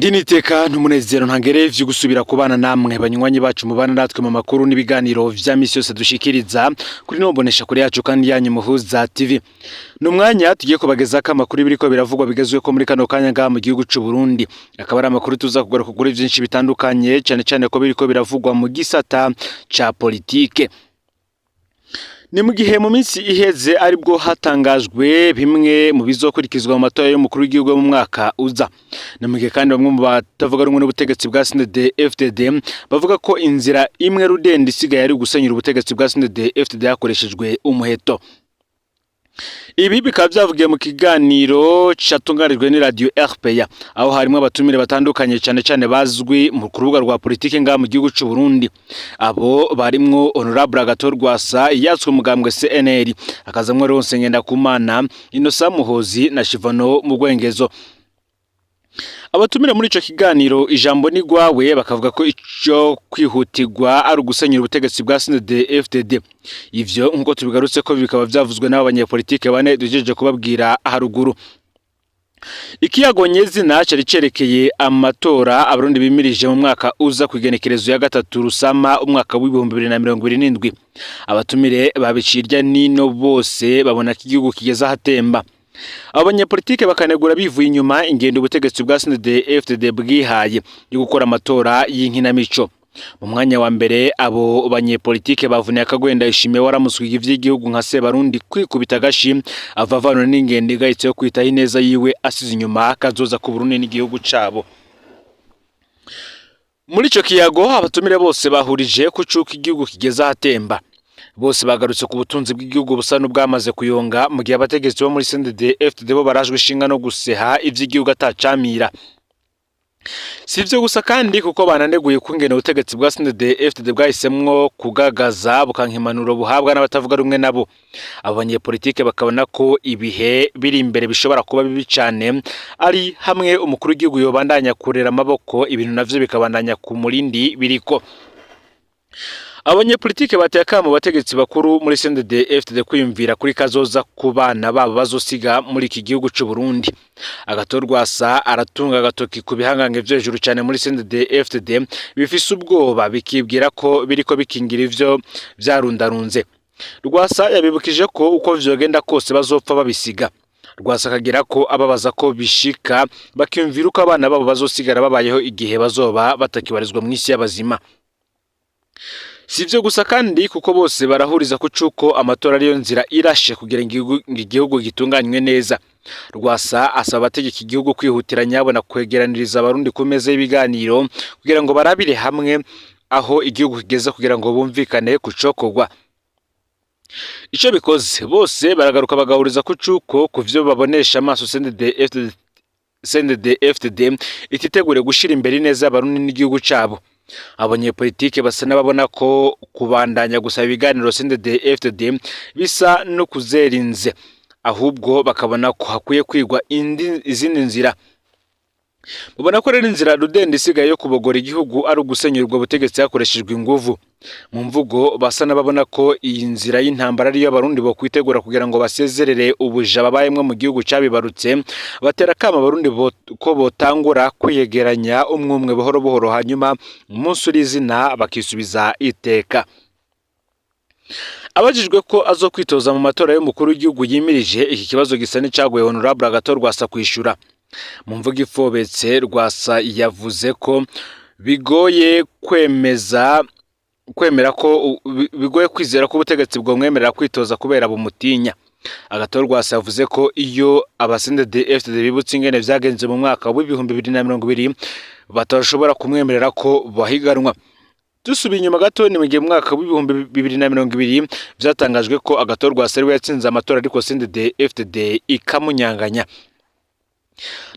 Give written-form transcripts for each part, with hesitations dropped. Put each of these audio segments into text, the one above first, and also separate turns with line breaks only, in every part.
Iri ni iteka n'umunezero ntangere vyo gusubira kubana namwe, banywanyi bacu mubana natwe mu makuru n'ibiganiro vya misi yose dushikiriza kuri no mbonesha kuri yacu kandi yanyu Muhuza TV. Ni umwanya tugiye kubagezako amakuru biriko biravugwa bigezweho muri kano kanya ngaha mu gihugu c'u Burundi. Akaba ari amakuru tuza kugaruka kuri vyinshi bitandukanye, cane cane ko biriko biravugwa mu gisata ca politike. Ni mu gihe mu minsi iheze aribwo hatangajwe bimwe mu bizokurikizwa mu matora y'umukuru w'igihugu mu mwaka uza. Ni mu gihe kandi bamwe mu batavuga rumwe n'ubutegetsi bwa CNDD FDD bavuga ko inzira imwe rudende isigaye ari ugusenyura ubutegetsi bwa CNDD FDD hakoreshejwe umuheto. Ibi bikaba byavugiye mu kiganiro catunganijwe n'iradiyo RPA, aho harimo abatumire batandukanye, cyane cyane bazwi mu rubuga rwa politike ngaha mu gihugu c'u Burundi. Abo barimwo Honorable Agathon Rwasa yatswe umugambwe CNL, akazamwo Leonce Ngendakumana, Innocent Muhozi na Shivano Mugwengezo. Abatumire muri ico kiganiro Ijambo ni Gwawe bakavuga ko ico kwihutirwa ari ugusenyura ubutegetsi bwa CNDD FDD. Ivyo nkuko tubigarutse ko bikaba vyavuzwe n'abo banyepolitike bane dujeje kubabwira haruguru. Ikiyago nyezina cari cerekeye amatora Abarundi bimirije mu mwaka uza kw'igenekerezo ya 3 Rusama umwaka w'2027. Abatumire babiciye irya nino, bose babona ko igihugu kigeze ahatemba. Abo banyepolitike bakanegura bivuye inyuma ingendo ubutegetsi bwa CNDD FDD bwihaye yo gukora amatora y'inkinamico. Mu mwanya wa mbere, abo banyepolitike bavuniye akagohe Ndayishimiye waramuswiga ivy'igihugu nka Sebarundi kwikubita agashi avavanura n'ingendo igayitse yo kwitaho ineza yiwe, asize inyuma kazoza ku Burundi n'igihugu cabo. Muri ico kiyago, abatumire bose bahurije ku cuko igihugu kigeze ahatemba. Bose bagarutse ku butunzi bw'igihugu busa n'ubwamaze kuyonga, mu gihe abategetsi bo muri CNDD FDD bo barajwe ishinga no guseha ivy'igihugu atacamira. Si ivyo gusa kandi, kuko bananeguye kungene ubutegetsi bwa CNDD FDD bwahisemwo kugagaza bukanka impanuro buhabwa n'abatavuga rumwe nabo. Abo banyepolitike bakabona ko ibihe biri imbere bishobora kuba bibi cane, ari hamwe umukuru w'igihugu yobandanya kurera amaboko, ibintu navyo bikabandanya ku murindi biriko. Abanyepolitike bateye akamo bategetsi bakuru muri CNDD FDD kwiyumvira kuri kazoza ku bana babo bazosiga muri iki gihugu c'u Burundi. Agathon Rwasa aratunga agatoki ku bihangange vyo hejuru cane muri CNDD FDD bifise ubwoba, bikibwira ko biriko bikingira ivyo vyarundarunze. Rwasa yabibukije ko uko vyogenda kose bazopfa babisiga. Rwasa akagira ko ababaza ko bishika bakiyumvira uko abana babo bazosigara babayeho igihe bazoba batakibarizwa mw'isi y'abazima. Si ivyo gusa kandi, kuko bose barahuriza ku cuko amatora ariyo nzira irashe kugira ngo igihugu gitunganywe neza. Rwasa asaba abategeka igihugu kwihutira nyabona kwegeraniriza Abarundi ku meza y'ibiganiro kugira ngo barabire hamwe aho igihugu kigeze, kugira ngo bumvikane ku cokorwa. Ico bikoze, bose baragaruka bagahuriza ku cuko ku vyo babonesha amaso CNDD FDD, CNDD FDD ititegure gushira imbere ineza y'Abarundi n'igihugu cabo. Abanyepolitike basa n'ababona ko kubandanya gusaba ibiganiro CNDD FDD bisa no kuzerinze, ahubwo bakabona ko hakwiye kwigwa izindi nzira. Babona ko rero inzira rudende isigaye yo kubogora igihugu ari ugusenyura ubwo butegetsi hakoreshejwe inguvu. Mu mvugo, basa n'ababona ko iyi nzira y'intambara ariyo Abarundi bokwitegura kugira ngo basezerere ubuja babayemwo mu gihugu cabibarutse. Batera akamo Abarundi ko botangura kwiyegeranya umwe umwe, buhoro buhoro, hanyuma umunsi uri izina bakisubiza iteka. Abajijwe ko azokwitoza mu matora y'umukuru w'igihugu yimirije, iki kibazo gisa n'icagoye Honorable Agathon Rwasa kwishura. Mu mvugo ifobetse, Rwasa yavuze ko bigoye kwemeza kwemera ko bigoye kwizera ko ubutegetsi bwomwemerera kwitoza kubera bumutinya. Agathon Rwasa yavuze ko iyo aba CNDD FDD bibutse ingene vyagenze mu mwaka w'2020 batashobora kumwemerera ko bahiganwa. Dusubiye inyuma gato, ni mu gihe mu mwaka w'2020 vyatangajwe ko Agathon Rwasa ariwe yatsinze amatora, ariko CNDD FDD ikamunyanganya.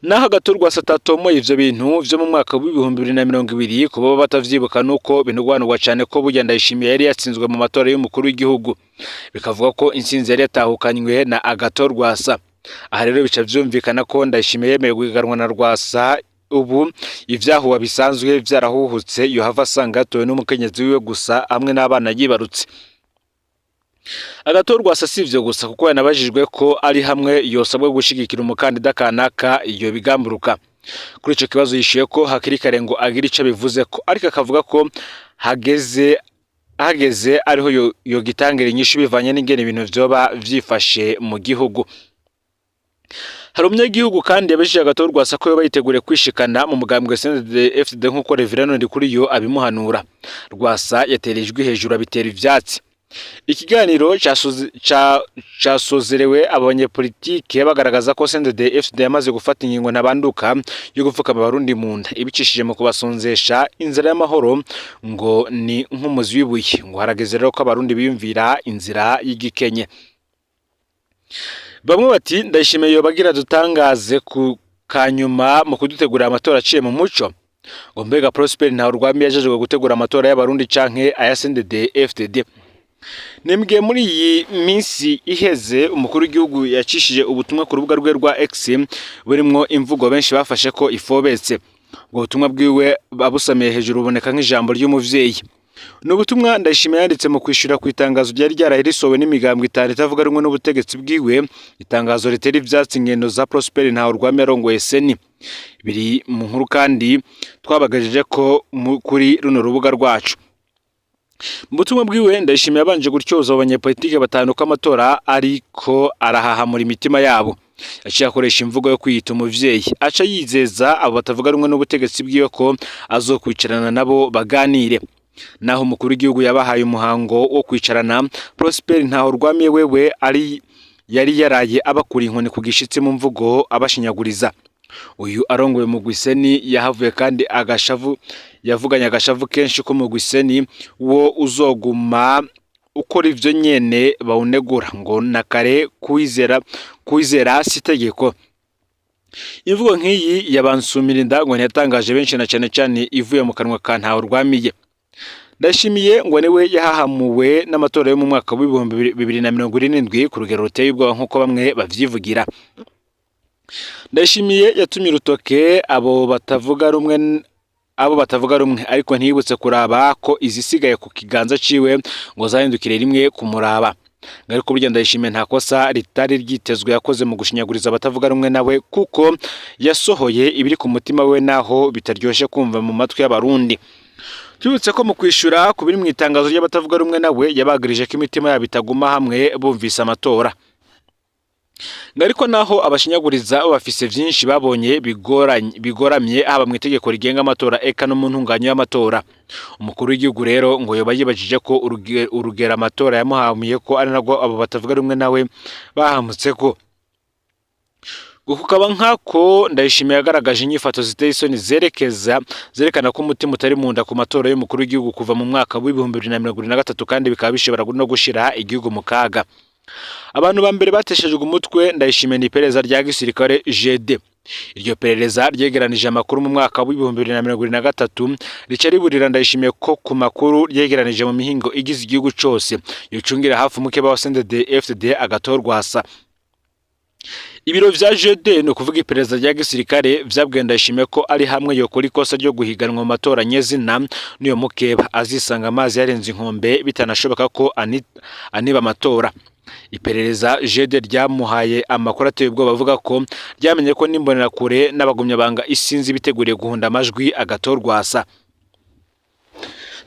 Naho Agathon Rwasa atatomoye ivyo bintu vyo mu mwaka w'2020, kuba batavyibuka nuko binugwanugwa cane ko burya Ndayishimiye yari yatsinzwe mu matora y'umukuru w'igihugu, bikavuga ko intsinzi yari yatahukanywe na Agathon Rwasa. Aha rero bica vyumvikana ko Ndayishimiye yemeye guhiganwa na Rwasa. Ubu ivyahuha bisanzwe vyarahuhutse, yohava asanga yatowe n'umukenyezi wiwe gusa hamwe n'abana yibarutse. Agathon Rwasa si ivyo gusa, kuko yanabajijwe ko ari hamwe yosabwa gushigikira umukandida kanaka iyo bigamburuka. Kuri ico kibazo yishuye ko hakiri kare ngo agire ico abivuze ko, ariko akavuga ko hageze ariho yogitangira inyishu bivanye n'ingene ibintu vyoba vyifashe mu gihugu. Hari umunyagihugu kandi yabajije Agathon Rwasa ko yoba yiteguriye kwishikana mu mugambwe CNDD-FDD nk'uko Reverend Ndikuriyo abimuhanura. Rwasa yatera ijwi hejuru abitera ivyatsi. Ikiganiro casozerewe abanyepolitike bagaragaza ko CNDD-FDD yamaze gufata ingingo ntabanduka yo gupfukama Abarundi mu nda ibicishije mu kubasonzesha inzira y'amahoro, ngo ni nk'umuzi w'ibuye, ngo harageze rero ko Abarundi biyumvira inzira y'igikenye. Bamwe bati Ndayishimiye yobagira dutangaze ku kanyuma mu kudutegurira amatora aciye mu muco, ngo mbega Prosper Ntawurwamiye yajejwe gutegura amatora y'Abarundi canke aya CNDD FDD? Nimbwiye muri iyi minsi iheze umukuru w'igihugu yacishije ubutumwa ku rubuga rwe rwa X burimwo imvugo benshi bafashe ko ifobetse. Ubwo butumwa bwiwe abusamiye hejuru buboneka nk'ijambo ry'umuvyeyi. Ni ubutumwa Ndayishimiye yanditse mu kwishura ku itangazo ryari ryaraye risohowe n'imigambwe itanu itavuga rumwe n'ubutegetsi bwiwe, itangazo ritera ivyatsi ingendo za Prosper Ntawurwamiye arongoye CENI. Biri mu nkuru kandi twabagajeje ko kuri runo rubuga rwacu. Mu butumwa bwiwe Ndayishimiye yabanje gutyoza abo banyepolitike batanu ko amatora ariko arahahamura imitima yabo. Yaciye akoresha imvugo yo kwiyita umuvyeyi, aca yizeza abo batavuga rumwe n'ubutegetsi bwiwe ko azokwicarana nabo baganire. Naho umukuru w'igihugu yabahaye umuhango wo kwicarana, Prosper Ntawurwamiye wewe ari yari yaraye abakura inkoni ku gishitsi mu mvugo abashinyaguriza. Uyu arongoye umugwi CENI yahavuye kandi agashavu yavuganye agashavu kenshi ko umugwi CENI wo uzoguma ukora ivyo nyene bawunegura, ngo na kare kuwizera si itegeko. Imvugo nk'iyi yabansumira inda ngo ntiyatangaje benshi, na cane cane ivuye mu kanwa ka Ntawurwamiye. Ndayishimiye ngo niwe yahahamuwe n'amatora yo mu mwaka w'2027 ku rugero ruteye ubwoba nk'uko bamwe bavyivugira. Ndayishimiye yatumye urutoke abo batavuga rumwe, ariko ntiyibutse kuraba ko izisigaye ku kiganza ciwe ngo zahindukire rimwe kumuraba. Ariko burya Ndayishimiye nta kosa ritari ryitezwe yakoze mu gushinyaguriza abatavuga rumwe nawe, kuko yasohoye ibiri ku mutima we naho bitaryoshe kumva mu matwi y'Abarundi. Tubibutse ko mu kwishura ku biri mu itangazo ry'abatavuga rumwe nawe yabagirije ko imitima yabo itaguma hamwe bumvise amatora. Ariko naho abashinyaguriza bafise vyinshi babonye bigoramye haba mu itegeko rigenga amatora eka no mu ntunganyo y'amatora. Umukuru w'igihugu rero ngo yoba yibajije ko urugero amatora yamuhamuye ko ari narwo abo batavuga rumwe nawe bahamutse ko. Kukaba nkako Ndayishimiye yagaragaje inyifato ziteye isoni zerekana ko umutima utari mu nda ku matora y'umukuru w'igihugu kuva mu mwaka w'2023, kandi bikaba bishobora no gushira igihugu mu kaga. Abantu ba mbere bateshejwe umutwe Ndayishimiye ni iperereza rya gisirikare GD. Iryo perereza ryegeranije amakuru mu mwaka w'2023, rica riburira Ndayishimiye ko ku makuru ryegeranije mu mihingo igize igihugu cose yocungira hafi umukeba wa CNDD FDD Agathon Rwasa. Ibiro vya GD, ni ukuvuga iperereza rya gisirikare, vyabwiye Ndayishimiye ko ari hamwe yokora ikosa ryo guhiganwa mu matora nyezina n'iyo mukeba azisanga amazi yarenze inkombe, bitanashoboka ko aniba amatora. Iperereza GD ryamuhaye amakuru ateye ubwoba avuga ko ryamenye ko n'imbonerakure n'abagumyabanga isinzi biteguriye guhunda amajwi Agathon Rwasa.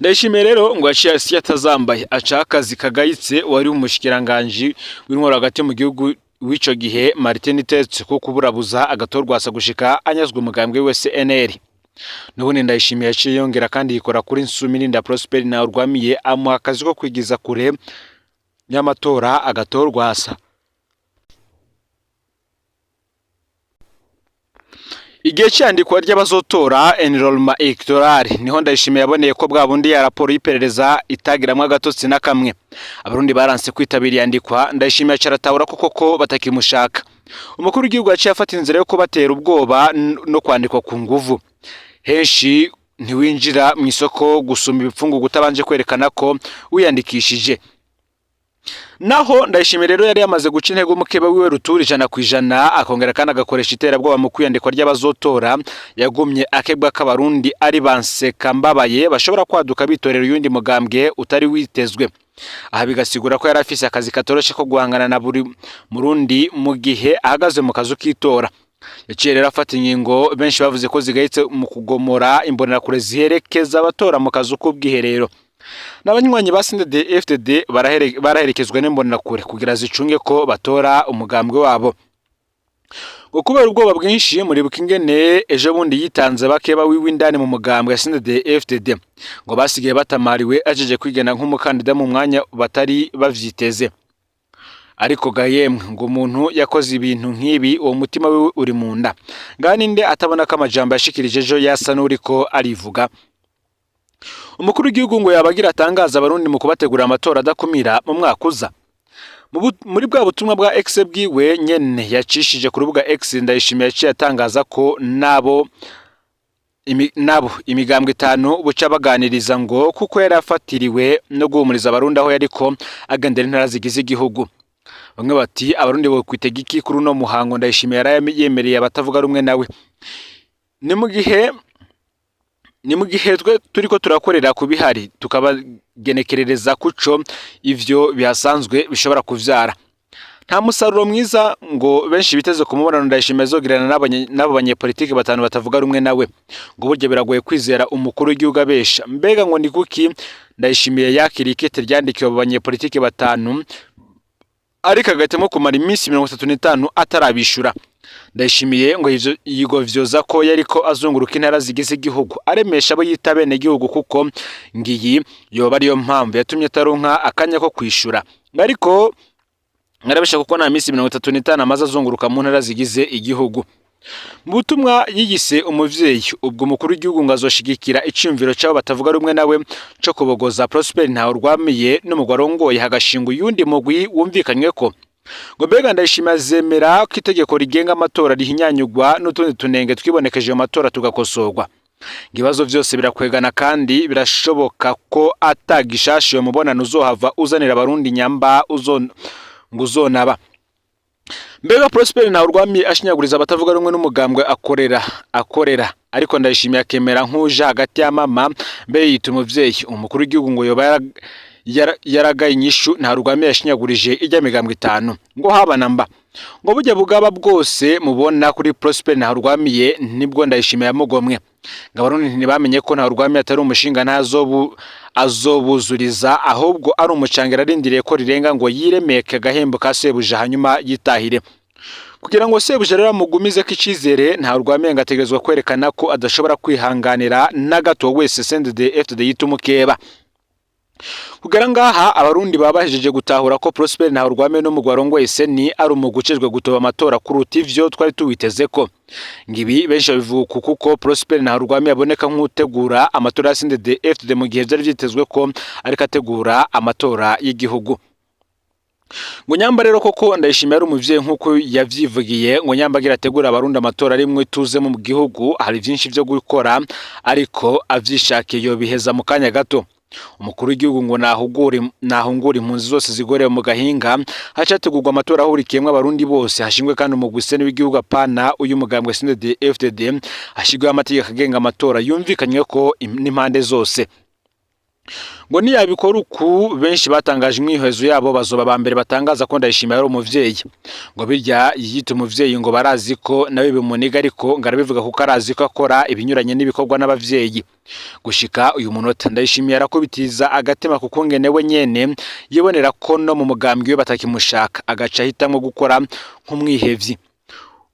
Ndayishimiye rero ngo yaciye asi atazambaye, aca akazi kagayitse wari umushikiranganji w'intwaro hagati mu gihugu w'ico gihe Martin Niteretse ko kuburabuza Agathon Rwasa gushika anyazwe umugambwe we CNL. Nubundi Ndayishimiye yaciye yongera kandi yikora kuri Nsumirinda Prosper Ntawurwamiye, amuha akazi ko kwigiza kure y'amatora Agathon Rwasa. Igihe cy'iyandikwa ry'abazotora, enrôlement électoral, niho Ndayishimiye yaboneye ko bwa bundi ya raporo y'iperereza itagiramwo agatotsi na kamwe. Abarundi baranse kwitabira iyandikwa, Ndayishimiye acaratahura ko koko batakimushaka. Umukuru w'igihugu yaciye afata inzira yo kubatera ubwoba no kwandikwa ku nguvu. Henshi ntiwinjira mu isoko gusuma ibipfungu utabanje kwerekana ko wiyandikishije. Naho Ndayishimiye rero yari yamaze guca intego umukeba wiwe rutura 100%, akongera kandi agakoresha iterabwoba mu kwiyandikwa ry'abazotora, yagumye akebwa k'Abarundi ari banseka mbabaye bashobora kwaduka bitorera uyundi mugambwe utari witezwe. Aha bigasigura ko yari afise akazi katoroshe ko guhangana na buri Murundi mu gihe ahagaze mu kazu k'itora. Yaciye rero afata ingingo benshi bavuze ko zigayitse mu kugomora imbonerakure ziherekeza abatora mu kazu k'ubwiherero. N'abanywanyi ba CNDD FDD baraherekezwa n'imbonerakure kugira zicunge ko batora umugambwe wabo. Ngo kubera ubwoba bwinshi, muribuka ingene ejo bundi yitanze bakeba wiwe indani mu mugambwe ya CNDD FDD, ngo basigaye batamariwe ajeje kwigena nk'umukandida mu mwanya batari bavyiteze. Ariko ga yemwe, ngo umuntu yakoze ibintu nk'ibi, uwo mutima wiwe uri mu nda. Ngaha ninde atabona ko amajambo yashikirije ejo yasa n'uriko arivuga? Umukuru w'igihugu ngo yabagira atangaza Abarundi mu kubategurira amatora adakumira mu mwaka uza. Muri bwa butumwa bwa X bwiwe nyene yacishije ku rubuga X, Ndayishimiye yaciye atangaza ko nabo imigambwe itanu buca baganiriza, ngo kuko yari afatiriwe no guhumuriza Abarundi aho yariko agendera intara zigize igihugu. Bamwe bati: "Abarundi bo kwitega iki kuri uno muhango Ndayishimiye yaraye yemereye abatavuga rumwe nawe?" Ni mu gihe twe turiko turakorera ku bihari, tukabagenekerereza kuco ivyo bihasanzwe bishobora kuvyara. Nta musaruro mwiza ngo benshi biteze ku mubonano Ndayishimiye azogirana n'abo banyepolitike batanu batavuga rumwe nawe. Ngo burya biragoye kwizera umukuru w'igihugu abesha. Mbega ngo ni kuki Ndayishimiye yakiriye ikete ryandikiwe abo banyepolitike batanu, ariko agahitamo kumara iminsi 35 atarabishura? Ndayishimiye ngo ivyo yigovyoza ko yariko azunguruka intara zigize igihugu aremesha abo yita bene gihugu, kuko ngiyi yoba ariyo mpamvu yatumye ataronka akanya ko kwishura. Ariko ngarabesha, kuko nta minsi 35 amaze azunguruka mu ntara zigize igihugu. Mu butumwa yiyise umuvyeyi, ubwo umukuru w'igihugu ngo azoshigikira iciyumviro c'abo batavuga rumwe nawe co kubogoza Prosper Ntawurwamiye n'umugwi arongoye, hagashinga uyundi mugwi wumvikanywe ko. Ngo mbega Ndayishimiye azemera ko itegeko rigenga amatora rihinyanyurwa, n'utundi tunenge twibonekeje mu matora tugakosorwa? Ngo ibibazo vyose birakwegana, kandi birashoboka ko atagishasha uyo mubonano uzohava uzanira Abarundi, nyamba ngo uzonaba. Mbega Prosper Ntawurwamiye ashinyaguriza abatavuga rumwe n'umugambwe akorera, ariko Ndayishimiye akemera nk'uje hagati ya mama, mbe yita umuvyeyi? Umukuru w'igihugu ngo yoba yaragaye inyishu Ntawurwamiye yashinyagurije ijya migambwe itanu? Ngo haba na mba. Ngo burya bugaba bwose mubona kuri Prosper Ntawurwamiye nibwo Ndayishimiye yamugomwe. Ngo Abarundi ntibamenye ko Ntawurwamiye atari umushinga ntazobu azobuzuriza, ahubwo ari umucangero arindiriye ko rirenga ngo yiremeke agahembo ka sebuja, hanyuma yitahire. Kugira ngo sebuja rero amugumize ko icizere, Ntawurwamiye ngo ategerezwa kwerekana ko adashobora kwihanganira na gato wese CNDD FDD yita umukeba. Kugera ngaha, Abarundi baba bahejeje gutahura ko Prosper Ntawurwamiye n'umugwi arongoye CENI ari umugwi ujejwe gutoba amatora kuruta ivyo twari tuwiteze ko. Ngibi benshi babivuga uku kuko Prosper Ntawurwamiye aboneka nk'utegura amatora ya CNDD FDD, mu gihe vyari vyitezwe ko ariko ategura amatora y'igihugu. Ngo nyamba rero koko Ndayishimiye ari umuvyeyi nk'uko yavyivugiye, ngo nyamba agira ategura Abarundi amatora arimwo ituze mu gihugu, hari vyinshi vyo gukora, ariko avyishakiye yobiheza mu kanya gato. Umukuru w'igihugu ngo nahungure impunzi zose zigorewe mu gahinga, haca hategurwa amatora ahurikiyemwo Abarundi bose, hashingwe kandi umugwi CENI w'igihugu, apana uyu mugambwe CNDD FDD, hashirweho amategeko agenga amatora yumvikanywe ko n'impande zose. Ngo niyabikora uku, benshi batangaje imyihwezo yabo bazoba ba mbere batangaza ko Ndayishimiye ari umuvyeyi. Ngo birya yiyita umuvyeyi, ngo barazi ko nawe bimuniga, ariko ngo arabivuga kuko arazi ko akora ibinyuranye n'ibikorwa n'abavyeyi. Gushika uyu munota, Ndayishimiye arakubitiza agatema, kuko ngene we nyene yibonera ko no mu mugambwe we batakimushaka, agaca ahitamwo gukora nk'umwihevyi.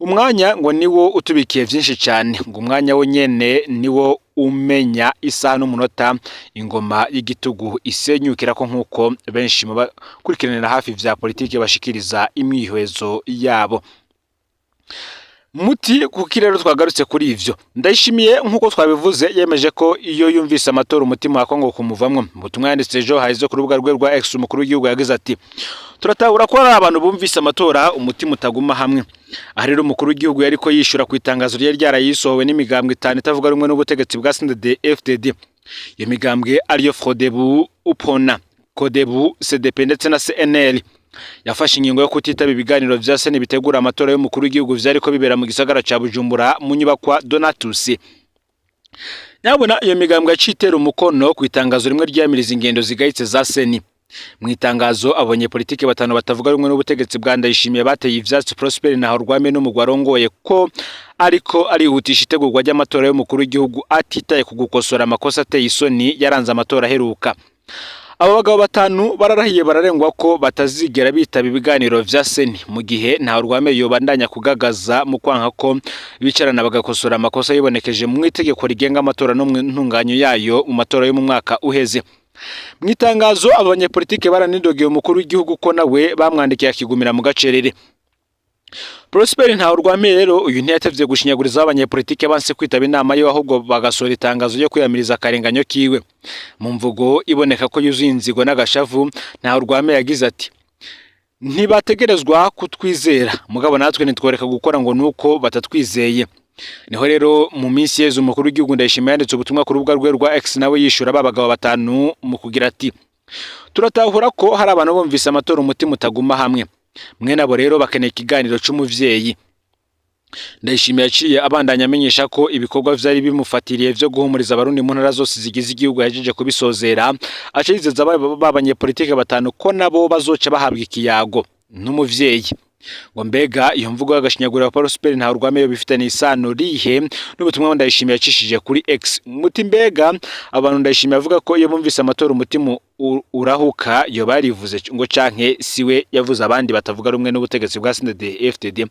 Umwanya ngo niwo utubikiye vyinshi cane. Ngo umwanya wo nyene niwo umenya isaha n'umunota ingoma y'igitugu isenyukirako, nk'uko benshi mu bakurikiranira hafi vya politike bashikiriza imyihwezo yabo. Muti kuki rero twagarutse kuri ivyo? Ndayishimiye, nk'uko twabivuze, yemeje ko iyo yumvise amatora umutima wa Kongo kumuvamwo. Mu butumwa yanditse ejo haheze ku rubuga rwe rwa X, umukuru w'igihugu yagize ati: "Turatahura ko hari abantu bumvise amatora umutima utaguma hamwe." Aha rero umukuru w'igihugu yariko yishura ku itangazo ryari ryarayisohowe n'imigambwe itanu itavuga rumwe n'ubutegetsi bwa CNDD FDD. Iyo migambwe ariyo Frodebu, Upona, Kodebu, CDP ndetse na CNL, yafashe ingingo yo kutitaba ibiganiro vya CENI bitegura amatora y'umukuru w'igihugu vyariko bibera mu gisagara ca Bujumbura mu nyubakwa Donatus. Nyabona iyo migambwe yaciye itera umukono ku itangazo rimwe ryiyamiriza ingendo zigayitse za CENI. Mu itangazo, abanyepolitike batanu batavuga rumwe n'ubutegetsi bwa Ndayishimiye bateye ivyatsi Prosper Ntahorwame n'umugwi arongoye ko ariko arihutisha itegurwa ry'amatora y'umukuru w'igihugu atitaye ku gukosora amakosa ateye isoni yaranze amatora aheruka. Abo bagabo batanu bararahiye bararengwa ko batazigera bitaba ibiganiro vya CENI mu gihe Ntahorwame yobandanya kugagaza mu kwanka ko bicarana bagakosora amakosa yibonekeje mu itegeko rigenga amatora no mu ntunganyo yayo mu matora yo mu mwaka uheze. Mu itangazo, abo banyepolitike baranidogeye umukuru w'igihugu ko nawe bamwandikiye akigumira mu gacerere. Prosper Ntahorwame rero uyu ntiyatevye gushinyaguriza abanyepolitike banse kwitaba inama yiwe, ahubwo bagasohora itangazo ryo kwiyamiriza akarenganyo kiwe. Mu mvugo iboneka ko yuzuye inzigo n'agashavu, Ntahorwame yagize ati: "Ntibategerezwa kutwizera, mugabo natwe ntitworeka gukora ngo nuko batatwizeye." Niho rero mu minsi yeze umukuru w'igihugu Ndayishimiye yanditse ubutumwa ku rubuga rwe rwa X, nawe yishura ba bagabo batanu mu kugira ati: "Turatahura ko hari abantu bumvise amatora umutima utaguma hamwe. Mwene abo rero bakeneye ikiganiro c'umuvyeyi." Ndayishimiye yaciye abandanya amenyesha ko ibikorwa vyari bimufatiriye vyo guhumuriza Abarundi mu ntara zose zigize igihugu yahejeje kubisozera, aca yizeza ba banyepolitike batanu ko nabo bazoca bahabwa ikiyago n'umuvyeyi. Ngo mbega iyo mvugo y'agashinyaguriro ya Prosper Ntahorwame yo bifitanye isano rihe n'ubutumwa Ndayishimiye yacishije kuri X? Muti mbega abantu Ndayishimiye avuga ko iyo bumvise amatora umutima urahuka yoba yarivuze ngo canke siwe yavuze abandi batavuga rumwe n'ubutegetsi bwa CNDD-FDD?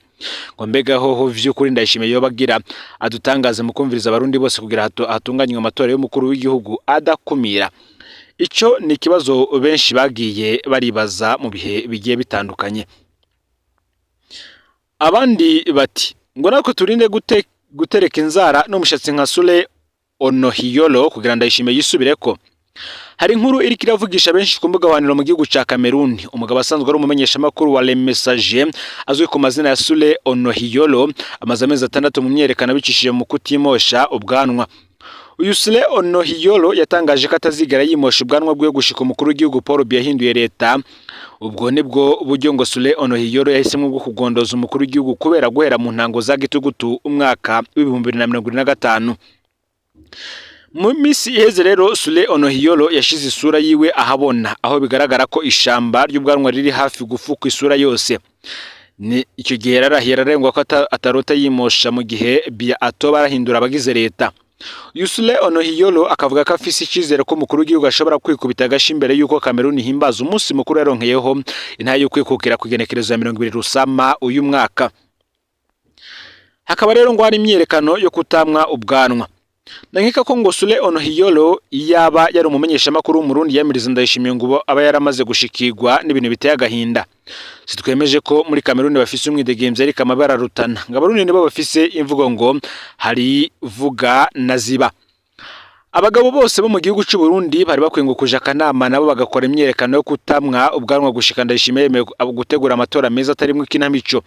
Ngo mbega hoho vy'ukuri Ndayishimiye yoba agira adutangaze mu kumviriza Abarundi bose kugira hatunganywe amatora y'umukuru w'igihugu adakumira? Ico ni ikibazo benshi bagiye baribaza mu bihe bigiye bitandukanye. Abandi bati ngo natwe turinde gutereka inzara n'umushatsi nka Sule Onohiyolo kugira Ndayishimiye yisubireko. Hari inkuru iriko iravugisha benshi ku mbuga hwaniro mu gihugu ca Cameroon. Umugabo asanzwe ari umumenyeshamakuru wa Le Messager azwi ku mazina ya Sule Onohiyolo amaze amezi 6 mu myerekano abicishije mu kutimosha ubwanwa. Uyu Sule Onohiyolo yatangaje ko atazigera yimosha ubwanwa bwe gushika umukuru w'igihugu Paul Biya yahinduye leta. Ubwo nibwo buryo ngo Sule Onohiyolo yahisemo bwo kugondoza umukuru w'igihugu kubera guhera mu ntango za gitugutu umwaka w'2025. Mu minsi iheze rero, Sule Onohiyolo yashize isura yiwe ahabona, aho bigaragara ko ishamba ry'ubwanwa riri hafi gufuka isura yose. Ni icyo gihe yararahiye ararengwa ko atarota yimosha mu gihe Biya atoba arahindura abagize leta. Yusule Onohiyolo akavuga ko afise icyizere ko umukuru w'igihugu ashobora kwikubita agashi imbere y'uko Cameroon ihimbaza umunsi mukuru yaronkeyeho intahe yo kwikukira ku igenekerezo ya 20 Rusama uyu mwaka. Hakaba rero ngo hari imyiyerekano yo kutamwa ubwanwa. Nankeka ko ngo Sule Onohiyolo iyaba yari umumenyeshamakuru w'Umurundi yamiriza Ndayishimiye ngo aba yaramaze gushikirwa n'ibintu biteye agahinda. Sitwemeje ko muri Cameroon bafise umwidegemvya, ariko amabara ararutana. Ngo Abarundi nibo bafise imvugo ngo hari vuga na ziba. Abagabo bose bo mu gihugu c'u Burundi bari bakwiye ngo kuja akanama, nabo bagakora imyiyerekano yo kutamwa ubwanwa gushika Ndayishimiye yemeye gutegura amatora meza atarimwo ikinamico.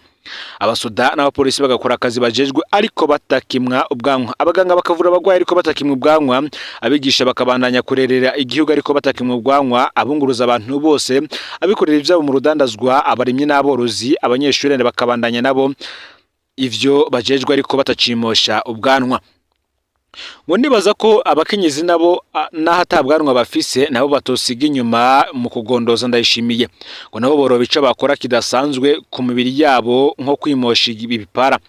Abasoda n'abapolisi bagakora akazi bajejwe ariko batakimwa ubwanwa, abaganga bakavura abagwayi ariko batakimwa ubwanwa, abigisha bakabandanya kurerera igihugu ariko batakimwa ubwanwa, abunguruza abantu bose, abikorera ivyabo mu rudandazwa, abarimyi n'aborozi, abanyeshuri bakabandanya nabo ivyo bajejwe ariko batacimosha ubwanwa. Ngo nibaza ko abakenyezi nabo naho atabwanwa bafise, nabo batosiga inyuma mu kugondoza Ndayishimiye. Ngo nabo boroba ico bakora kidasanzwe ku mibiri yabo, nko kwimosha ibipara.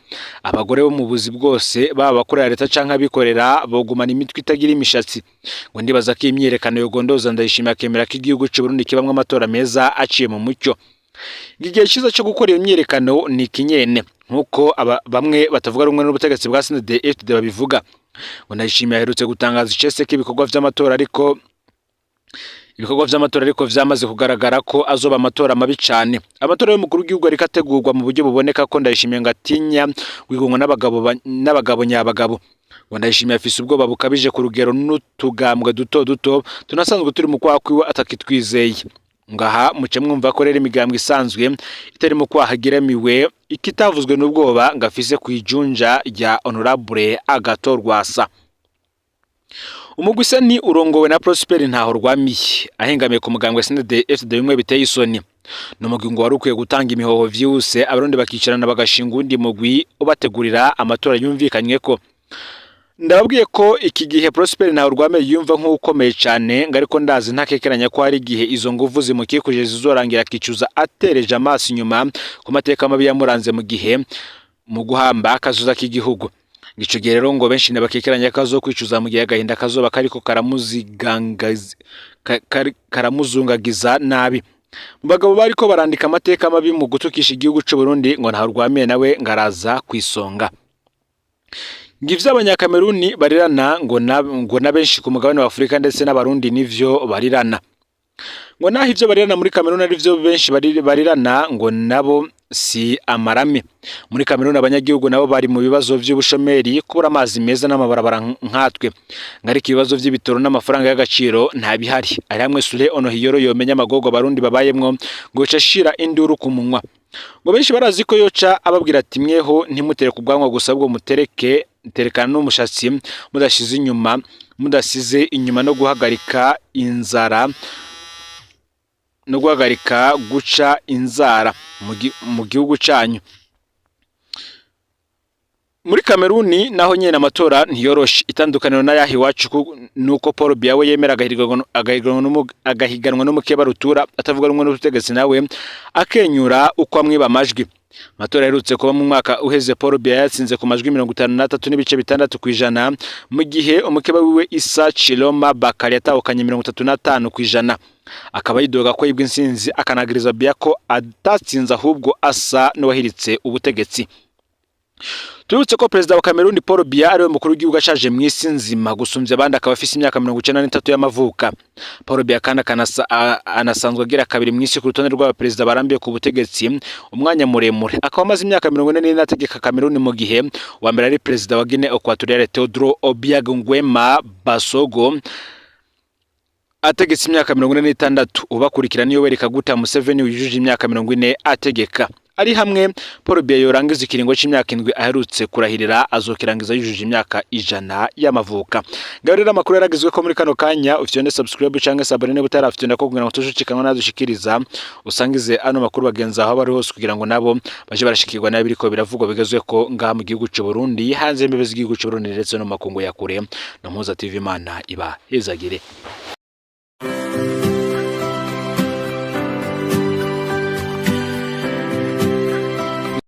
Abagore bo mu buzi bwose, baba abakorera leta canke abikorera, bogumana imitwe itagira imishatsi. Ngo ndibaza ko imyiyerekano yogondoza Ndayishimiye akemera ko igihugu c'u Burundi kibamwo amatora meza aciye mu mucyo. Igihe cyiza cyo gukora iyo myiyerekano ni ikinyene, nk'uko bamwe batavuga rumwe n'ubutegetsi bwa CNDD-FDD babivuga. Ngo Ndayishimiye aherutse gutangaza icese ko ibikorwa vy'amatora ariko vyamaze kugaragara ko azoba amatora mabi cane. Amatora y'umukuru w'igihugu ariko ategurwa mu buryo buboneka ko Ndayishimiye ngo atinya guhiganwa n'abagabo nyabagabo. Ngo Ndayishimiye afise ubwoba bukabije ku rugero n'utugambwe duto duto tunasanzwe turi mu kwaha kwiwe atakitwizeye. Ngaha muce mwumva ko rero imigambwe isanzwe itari mu kwaha ageramiwe, ikitavuzwe n'ubwoba ngo afise kwijunja rya Honorable Agathon Rwasa. Umugwi ni urongowe na Prosper Ntahorwamiye ahengamiye ku mugambwe CNDD-FDD bimwe biteye isoni. Ni umugwi ngo wari ukwiye gutanga imihoho vyihuse, Abarundi bakicarana bagashinga uwundi mugwi ubategurira amatora yumvikanywe ko. Ndababwiye ko iki gihe Prosper Ntahurwame yumva nk'ukomeye cyane, ngo ariko ndazi ntakekeranya ko hari igihe izo nguvu zimukikuje zizorangira akicuza atereje amaso inyuma ku mateka mabi yamuranze mu gihe mu guhamba akazuza k'igihugu. Ico gihe rero ngo benshi ntibakekeranya ko azokwicuza mu gihe agahinda kazoba kariko karamuzungagiza nabi. Mu bagabo bariko barandika amateka mabi mu gutukisha igihugu c'u Burundi, ngo Ntahurwamiye nawe ngo araza kwisonga. Ngo ivyo Abanyakameruni barirana, ngo na benshi ku mugabane wa Afurika ndetse n'Abarundi nivyo barirana. Ngo naho ivyo barirana muri Kameruni ari vyo benshi barirana, ngo nabo si amarame. Muri Kameruni abanyagihugu nabo bari mu bibazo vy'ubushomeri, kubura amazi meza n'amabarabara nkatwe. Ngo ariko ibibazo vy'ibitoro n'amafaranga y'agaciro nta bihari. Ari hamwe Sule Onohiyoro yomenya amagorwa Abarundi babayemwo, ngo yoca ashira induru ku munwa. Ngo benshi barazi ko yoca ababwira ati: "Mweho ntimutereke ubwanwa gusa, ahubwo mutereke terekana n'umushatsi, mudashize inyuma mudasize inyuma no guhagarika inzara no guhagarika guca inzara mu gihugu canyu." Muri Kameruni naho nyene amatora ntiyoroshe. Itandukaniro n'ayaha iwacu nuko Paul Biya we yemera agahiganwa n'umukeba rutura atavuga rumwe n'ubutegetsi, nawe akenyura uko amwiba amajwi. Amatora aherutse kuba mu mwaka uheze, Paul Biya yatsinze ku majwi 53.6%, mu gihe umukeba wiwe Issa Tchiroma Bakary yatahukanye 35%. Akaba yidoga ko yibwe intsinzi, akanagiriza Biya ko atatsinze ahubwo asa n'uwahiritse ubutegetsi. Tubibutse ko perezida wa Kameruni Paul Biya ariwe mukuru w'igihugu ashaje mu isi nzima gusumvya abandi, akaba afise imyaka 93 y'amavuka. Paul Biya kandi anasanzwe agira kabiri mu isi ku rutonde rw'abaperezida barambiye ku butegetsi umwanya muremure, akaba amaze imyaka 44 ategeka Kameruni, mu gihe uwa mbere ari perezida wa Guinea Equatoriale Teodoro Obiang Nguema Basogo ategetse imyaka 46. Ubakurikira niyo Yoweri Kaguta Museveni wujuje imyaka 40 ategeka. Ari hamwe Paul Biya yorangiza ikiringo c'imyaka 7 aherutse kurahirira, azokirangiza yujuje imyaka 100 y'amavuka. Ngaho rero amakuru yaragizwe ko muri kano kanya ufyonde subscribe canke s'abonner niba utarafyonda ko, kugira ngo tujucikanwa nadushikiriza. Usangize ano makuru bagenzi aho bari hose, kugira ngo nabo baje barashikirwa nabi biriko biravugwa bigezwe ko ngaha mu gihugu c'u Burundi, hanze y'imbibe z'igihugu c'u Burundi, ndetse no mu makungu ya kure. No Mpuza TV, Imana iba hezagire.